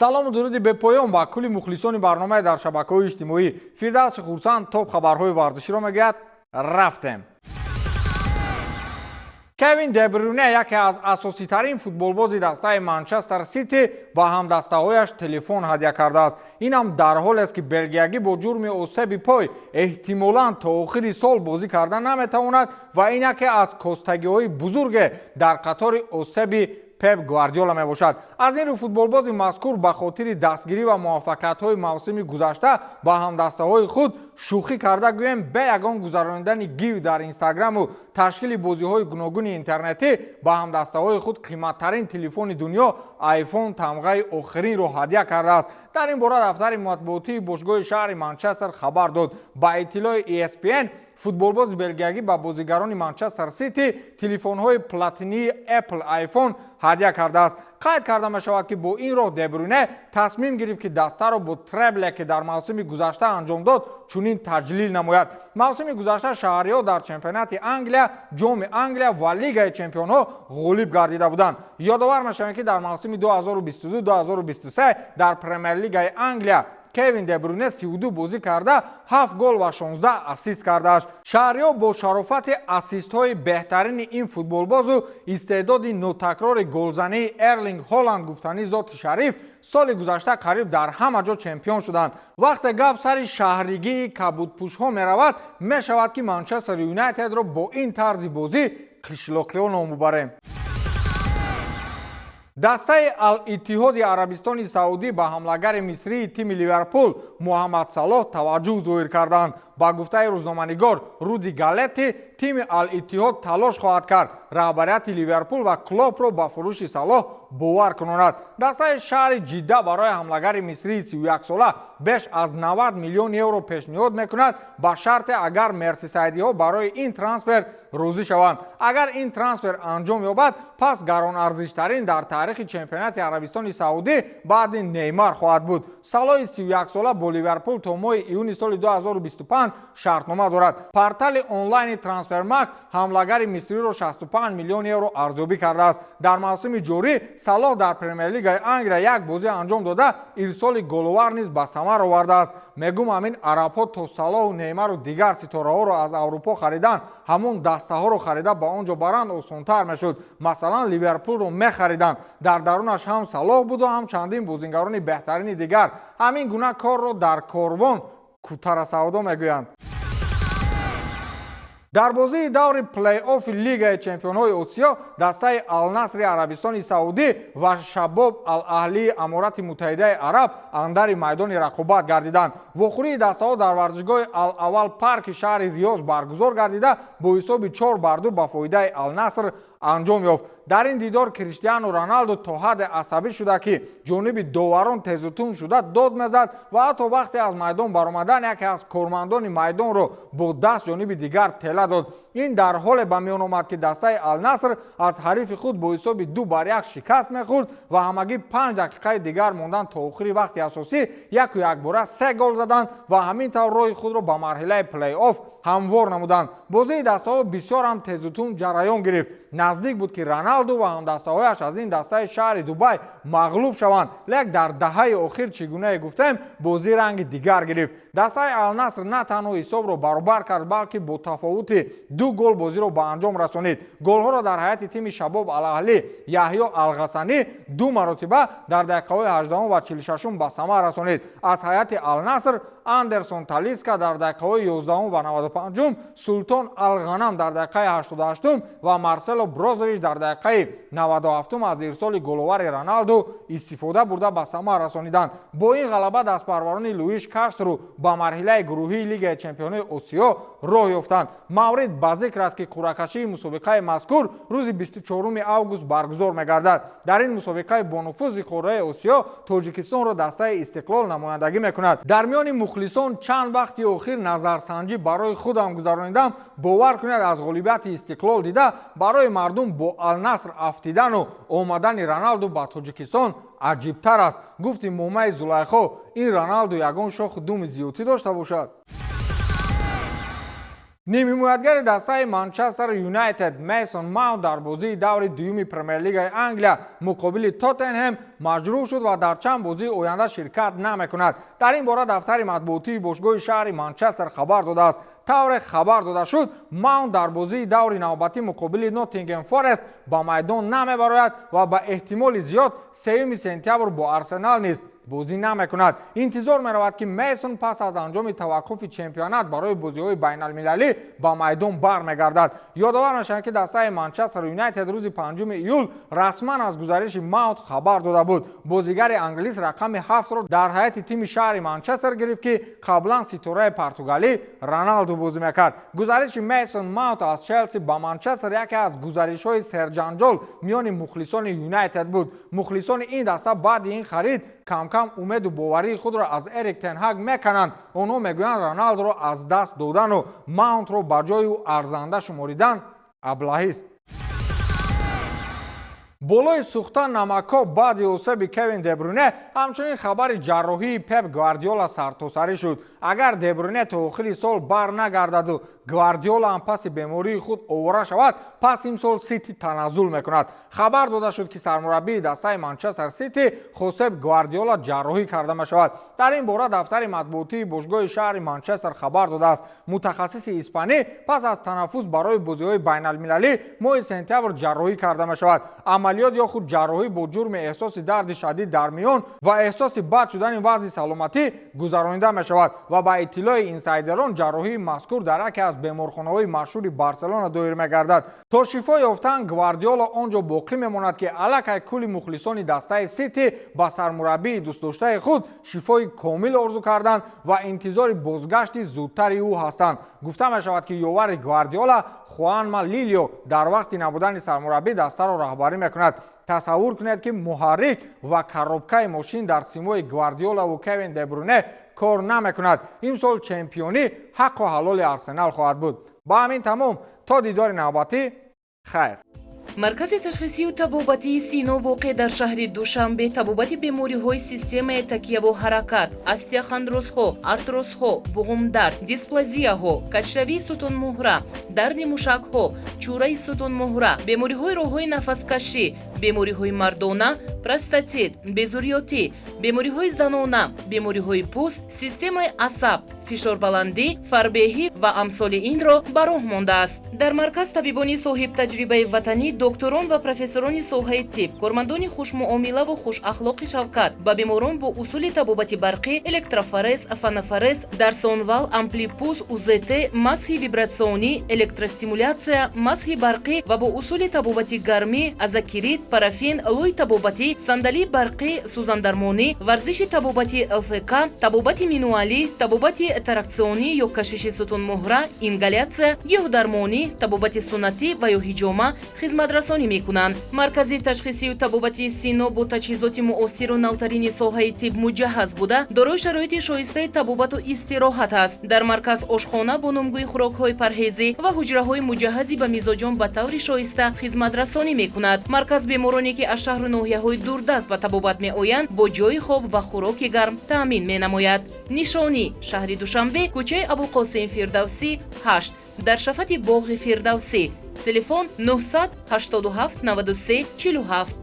Салому дуруди бепоён ба кулли мухлисони барномаи дар шабакаҳои иҷтимоӣ. Фирдавси Хурсанд топ хабарҳои варзиширо мегӯяд. Рафтем. Кевин Дебрюне, яке аз асоситарин футболбози дастаи Манчестер Сити, ба ҳамдастаҳояш телефон ҳадя кардааст. Инам дар ҳолест, ки белгиягӣ бо ҷурми осеби пой эҳтимолан то охири сол бозӣ карда наметавонад ва ин яке аз костагиҳои бузурге дар қатори осеби Пеп Гвардиола мебошад. Аз ин рӯ футболбози мазкур ба хотири дастгирӣ ва муваффақиятҳои мавсими гузашта ба ҳамдастаҳои худ, шӯхӣ карда гӯем, бе ягон гузаронидани гив дар Инстаграму ташкили бозиҳои гуногуни интернетӣ, ба ҳамдастаҳои худ қиматтарин телефони дунё, Айфон тамғаи охиринро ҳадя кардааст. Дар ин бора дафтари матбуотии бошгоҳи шаҳри Манчестер хабар дод. Ба иттилои ESPN, футболбози белгиягӣ ба бозигарони Манчестер Сити телефонҳои платинии Apple iPhone ҳадя кардааст. Қайд карда мешавад, ки бо ин роҳ Дебрюне тасмим гирифт, ки дастаро бо требле, ки дар мавсими гузашта анҷом дод, чунин таҷлил намояд. Мавсими гузашта шаҳриҳо дар чемпионати Англия, Ҷоми Англия ва Лигаи чемпионҳо ғолиб гардида буданд. Ёдовар мешавем, ки дар мавсими 2022-2023 дар Премер-лигаи Англия Кевин Дебрюне 32 бозӣ карда, 7 гол ва 16 ассист кардааст. Шаҳриҳо бо шарофати ассистҳои беҳтарини ин футболбозу истеъдоди нотакрори голзании Эрлинг Ҳоланд, гуфтанӣ зоти шариф, соли гузашта қариб дар ҳама ҷо чемпион шуданд. Вақте гап сари шаҳригии кабудпӯшҳо меравад, мешавад, ки Манчестер Юнайтедро бо ин тарзи бозӣ қишлоқиҳо ном бубарем. Дастаи Ал-Иттиҳоди Арабистони Саудӣ ба ҳамлагари мисрии тими Ливерпул Муҳаммад Салоҳ таваҷҷӯҳ зоҳир карданд. Ба гуфтаи рӯзноманигор Руди Галетти, тими Ал-Иттиҳод талош хоҳад кард раҳбарияти Ливерпул ва Клопро ба фурӯши Салоҳ бовар кунонад. Дастаи шаҳри Ҷидда барои ҳамлагари мисрии 31-сола беш аз 90 миллион евро пешниҳод мекунад, ба шарте, агар мерсисайдиҳо барои ин трансфер розӣ шаванд. Агар ин трансфер анҷом ёбад, пас гаронарзиштарин дар таърихи чемпионати Арабистони Саудӣ баъди Неймар хоҳад буд. Салоҳи 31-сола бо Ливерпул то моҳи июни соли 2025 шартнома дорад. Портали онлайни Трансфермаркт ҳамлагари мисриро 65 миллион евро арзёбӣ кардааст. Дар мавсими ҷорӣ Салоҳ дар Премер-лигаи Англия як бозӣ анҷом дода, ирсоли головар низ ба самар овардааст. Мегум, ҳамин арабҳо то Салоҳу Неймару дигар ситораҳоро аз Аврупо харидан, ҳамон дастаҳоро харида ба он ҷо баранд, осонтар мешуд. Масалан, Ливерпулро мехариданд, дар дарунаш ҳам Салоҳ буду, ҳам чандин бозингарони беҳтарини дигар. Ҳамин гуна корро дар корвон кутарасавдо мегӯянд. Дар бозии даври плей-оффи Лигаи чемпионҳои Осиё дастаи Алнасри Арабистони Саудӣ ва Шабоб Ал-Аҳлии Аморати Муттаҳидаи Араб андари майдони рақобат гардиданд. Вохӯрии дастаҳо дар варзишгоҳи Ал-Аввал парки шаҳри Риёз баргузор гардида, бо ҳисоби 4-2 ба фоидаи Алнаср анҷом ёфт. Дар ин дидор Криштиану Роналду то ҳадде асабӣ шуда, ки ҷониби доварон тезутун шуда дод мезад ва ҳатто вақте аз майдон баромадан яке аз кормандони майдонро бо даст ҷониби дигар тела дод. Ин дар ҳоле ба миён омад, ки дастаи Алнаср аз ҳарифи худ бо ҳисоби 2-1 шикаст мехӯрд ва ҳамагӣ 5 дақиқаи дигар мондан то охири вақти асосӣ яку якбора се гол заданд ва ҳамин тавр роҳи худро ба марҳилаи плей-офф ҳамвор намуданд. Бозии дастаҳо бисёр ҳам тезутун ҷараён гирифт. Наздик буд, ки Роналду ва ҳамдастаҳояш аз ин дастаи шаҳри Дубай мағлуб шаванд, лек дар даҳаи охир, чӣ гунае гуфтем, бозӣ ранги дигар гирифт. Дастаи Алнаср на танҳо ҳисобро баробар кард, балки бо тафовути ду гол бозиро ба анҷом расонид. Голҳоро дар ҳайати тими Шабоб Алаҳлӣ Яҳё Алғасанӣ ду маротиба дар дақиқаҳои 18 ва 46 ба самар расонид. Аз ҳайати Алнаср Андерсон Талиска дар дақиқаҳои 11 ва 95, Султон Алғанам дар дақиқаи 88 ва Марсело Брозович дар дақиқаи 97 аз ирсоли головари Роналду истифода бурда, ба самар расониданд. Бо ин ғалаба дастпарварони Луиш Каштру ба марҳилаи гурӯҳии Лигаи чемпионои Осиё роҳ ёфтанд. Маврид ба зикр аст, ки қуръакашии мусобиқаи мазкур рӯзи 24 август баргузор мегардад. Дар ин мусобиқаи бонуфузи қораи Осиё Тоҷикистонро дастаи Истиқлол намояндагӣ мекунад. Дар миёни мухлисон чанд вақти охир назарсанҷӣ барои худам гузаронидам. Бовар кунед, аз ғолибияти Истиқлол дида барои мардум бо Алнаср афтидану омадани Роналду ба Тоҷикистон аҷибтар аст. Гуфти момаи Зулайхо, ин Роналду ягон шоху думи зиёдтӣ дошта бошад. Нимҳимоятгари дастаи Манчестер Юнайтед Мейсон Маунт дар бозии даври дуюми Премер-лигаи Англия муқобили Тоттенҳем маҷрӯҳ шуд ва дар чанд бозии оянда ширкат намекунад. Дар ин бора дафтари матбуотии бошгоҳи шаҳри Манчестер хабар додааст. Тавре хабар дода шуд, Маунт дар бозии даври навбатӣ муқобили Ноттингем Форест ба майдон намебарояд ва ба эҳтимоли зиёд 3 сентябр бо Арсенал низ бозӣ намекунад. Интизор меравад, ки Мейсон пас аз анҷоми таваққуфи чемпионат барои бозиҳои байналмилалӣ ба майдон бармегардад. Ёдовар мешавад, ки дастаи Манчестер Юнайтед рӯзи 5 июл расман аз гузариши Маунт хабар дода буд. Бозигари англис рақами 7-ро дар ҳайати тими шаҳри Манчестер гирифт, ки қаблан ситораи португалӣ Роналду бозӣ мекард. Гузариши Мейсон Маунт аз Челси ба Манчестер яке аз гузаришҳои серҷанҷол миёни мухлисони Юнайтед буд. Мухлисони ин даста баъди ин харид камкам умеду боварии худро аз Эрик тен Ҳаг мекананд. Онҳо мегӯянд, Роналдуро аз даст додану Маунтро ба ҷои ӯ арзанда шуморидан аблаҳист. Болои сӯхта намакоб баъди осеби Кевин Дебруне ҳамчунин хабари ҷарроҳии Пеп Гвардиола сартосарӣ шуд. Агар Дебруне то охири сол бар нагардаду Гвардиола ҳам паси бемории худ овора шавад, пас имсол Сити таназзул мекунад. Хабар дода шуд, ки сармураббии дастаи Манчестер Сити Хосеп Гвардиола ҷарроҳӣ карда мешавад. Дар ин бора дафтари матбуотии бошгоҳи шаҳри Манчестер хабар додааст. Мутахассиси испанӣ пас аз танаффус барои бозиҳои байналмилалӣ моҳи сентябр ҷарроҳӣ карда мешавад. Амалиёт ё худ ҷарроҳӣ бо ҷурми эҳсоси дарди шадид дар миён ва эҳсоси бад шудани вазъи саломатӣ гузаронида мешавад ва ба иттилои инсайдерон ҷарроҳии мазкур дар яке аз беморхонаҳои машҳури Барселона доир мегардад. То шифо ёфтан Гвардиола он ҷо боқӣ мемонад, ки аллакай кулли мухлисони дастаи Сити ба сармураббии дӯстдоштаи худ шифои комил орзу карданд ва интизори бозгашти зудтари ӯ ҳастанд. Гуфта мешавад, ки ёвари Гвардиола Хуанма Лилио дар вақти набудани сармураббӣ дастаро раҳбарӣ мекунад. Тасаввур кунед, ки муҳаррик ва коробкаи мошин дар симои Гвардиолаву Кевин Дебруне кор намекунад. Имсол чемпионӣ ҳаққу ҳалоли Арсенал хоҳад буд. Ба ҳамин тамом, то дидори навбатӣ, хайр. Маркази ташхисию табобатии Сино воқеъ дар шаҳри Душанбе табобати бемориҳои системаи такяву ҳаракат, остеохондрозҳо, артрозҳо, буғумдард, дисплазияҳо, каҷшавии сутунмуҳра, дарди мушакҳо, чӯраи сутунмуҳра, бемориҳои роҳҳои нафаскашӣ, бемориҳои мардона, простатит, безурётӣ, бемориҳои занона, бемориҳои пӯст, системаи асаб, фишорбаландӣ, фарбеҳӣ ва амсоли инро ба роҳ мондааст. Дар марказ табибони соҳибтаҷрибаи ватанӣ, докторон ва профессорони соҳаи тиб, кормандони хушмуомилаву хушахлоқи шавкат ба беморон бо усули табобати барқӣ, электрофорез, фонофорез, дарсонвал, амплипуз, УЗТ, масҳи вибратсионӣ, электростимуляция, масҳи барқӣ ва бо усули табобати гармӣ, озокерит, парафин, лӯи табобатӣ, сандалии барқӣ, сӯзандармонӣ, варзиши табобати ЛФК, табобати мануалӣ, табобати траксионӣ ё кашиши сутунмуҳра, ингаляция, гиёҳдармонӣ, табобати суннатӣ ва ё ҳиҷома хизматрасонӣ мекунанд. Маркази ташхисию табобатии Сино бо таҷҳизоти муосиру навтарини соҳаи тиб муҷаҳҳаз буда, дорои шароити шоистаи табобату истироҳат аст. Дар марказ ошхона бо номгӯи хӯрокҳои парҳезӣ ва ҳуҷраҳои муҷаҳҳази ба мизоҷон ба таври шоиста хизматрасонӣ мекунад. Марказ бемороне, ки аз шаҳру ноҳияҳои дурдаст ба табобат меоянд, бо ҷойи хоб ва хӯроки гарм таъмин менамояд. Нишонӣ: шаҳри Душанбе, кӯчаи Абулқосим Фирдавсӣ, 8, дар шафати боғи Фирдавсӣ. Телефон: 987 93 47.